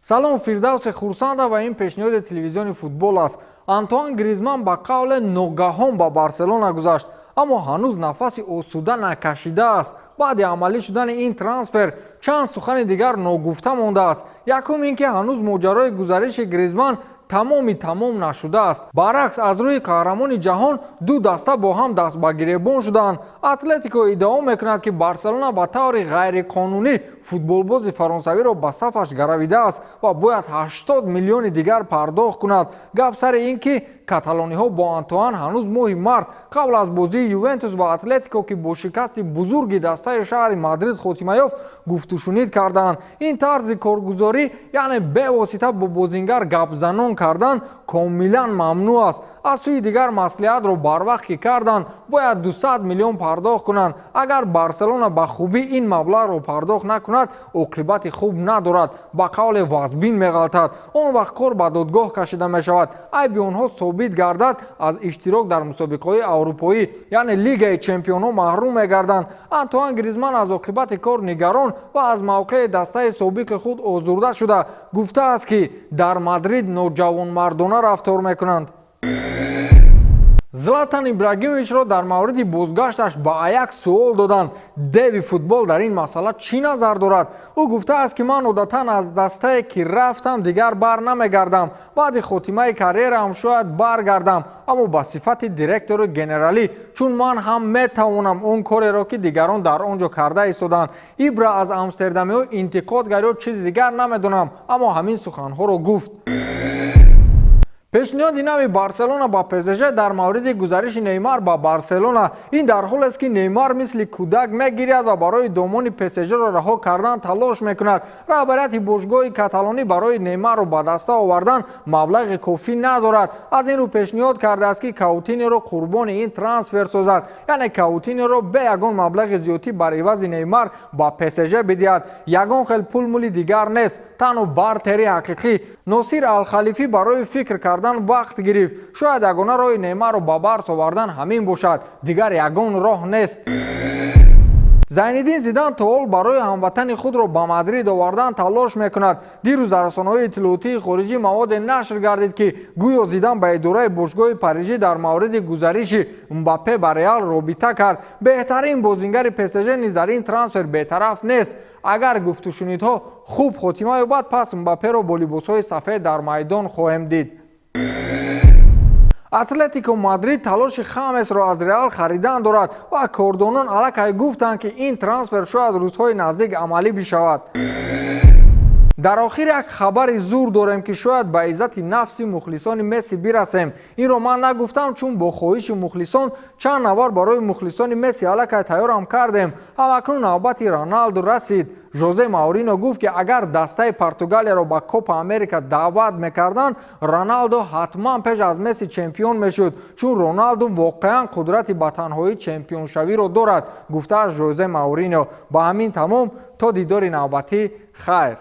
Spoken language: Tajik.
Салом, Фирдавсе Хурсанда ва ин пешниҳоди телевизиони футбол аст. Антуан Гризман ба қавле ногаҳон ба Барселона гузашт, аммо ҳанӯз нафаси осуда накашидааст. Баъди амалӣ шудани ин трансфер чанд сухани дигар ногуфта мондааст. Якум ин ки ҳанӯз моҷарои гузариши Гризман тамоми тамом нашудааст. Баръакс, аз рӯи қаҳрамони ҷаҳон ду даста бо ҳам даст ба гиребон шудаанд. Атлетико иддао мекунад, ки Барселона ба таври ғайриқонунӣ футболбози фаронсавиро ба сафаш гаравидааст ва бояд 80 миллиони дигар пардохт кунад. Гап сари ин ки каталониҳо бо Антуан ҳанӯз моҳи март, қабл аз бозии Ювентус ва Атлетико, ки бо шикасти бузурги дастаи шаҳри Мадрид хотима ёфт, гуфтушунид кардаанд. Ин тарзи коргузорӣ, яъне бевосита бо бозингар гапзанон кардан, комилан мамнӯъ аст. Аз сӯи дигар, маслиҳатро барвақт ки карданд, бояд 200 миллион пардохт кунанд. Агар Барселона ба хубӣ ин маблағро пардохт накунад, оқибати хуб надорад, ба қавле вазбин меғалтад. Он вақт кор ба додгоҳ кашида мешавад. Айби онҳо собит гардад, аз иштирок дар мусобиқаҳои аврупоӣ, яъне Лигаи чемпионҳо, маҳрум мегарданд. Антуан Гризман аз оқибати кор нигарон ва аз мавқеи дастаи собиқи худ озурда шуда, гуфтааст, ки дар Мадрид ноҷавонмардона рафтор мекунанд. Златан Ибрагимовичро дар мавриди бозгашташ ба Аякс суол доданд: деви футбол дар ин масъала чӣ назар дорад? Ӯ гуфтааст, ки ман одатан аз дастае, ки рафтам, дигар бар намегардам. Баъди хотимаи карьераам шояд баргардам, аммо ба сифати директори генералӣ, чун ман ҳам метавонам он кореро, ки дигарон дар он ҷо карда истоданд. Ибра аз амстердамиҳо интиқод гар ё чизи дигар намедонам, аммо ҳамин суханҳоро гуфт. Пешниҳоди нави Барселона ба ПСЖ дар мавриди гузариши Неймар ба Барселона. Ин дар ҳолест, ки Неймар мисли кӯдак мегиряд ва барои домони ПСЖро раҳо кардан талош мекунад. Раҳбарияти бошгоҳи каталонӣ барои Неймарро ба даста овардан маблағи кофӣ надорад. Аз ин рӯ пешниҳод кардааст, ки Каутинеро қурбони ин трансфер созад, яъне Каутинеро бе ягон маблағи зиёдтӣ бар ивази Неймар ба ПСЖ бидиҳад. Ягон хел пулмули дигар нест, танҳо бартери ҳақиқӣ. Носир Алхалифӣ барои фикр кардан вақт гирифт. Шояд ягона роҳи Неймарро ба Барс овардан ҳамин бошад, дигар ягон роҳ нест. Зайниддин Зидан то ҳол барои ҳамватани худро ба Мадрид овардан талош мекунад. Дирӯз дар расонаҳои иттилоотии хориҷӣ маводе нашр гардид, ки гӯё Зидан ба идораи бошгоҳи парижӣ дар мавриди гузариши Мбаппе ба Реал робита кард. Беҳтарин бозингари ПСЖ низ дар ин трансфер бетараф нест. Агар гуфтушунидҳо хуб хотима ёбад, пас Мбапперо бо либосҳои сафед дар майдон хоҳем дид. Атлетико Мадрид талоши Хамесро аз Реал харидан дорад ва кордонон аллакай гуфтанд, ки ин трансфер шояд рӯзҳои наздик амалӣ бишавад. Дар охир як хабари зур дорем, ки шояд ба иззати нафси мухлисони Месси бирасем. Инро ман нагуфтам, чун бо хоҳиши мухлисон чанд навор барои мухлисони Месси аллакай тайёрам кардем. Ҳамакнун навбати Роналду расид. Жозе Маурино гуфт, ки агар дастаи Португалияро ба Копа Америка даъват мекарданд, Роналдо ҳатман пеш аз Месси чемпион мешуд, чун Роналду воқеан қудрати ба танҳоӣ чемпионшавиро дорад, гуфтааст Жозе Маурино. Ба ҳамин тамом, то дидори навбатӣ, хайр.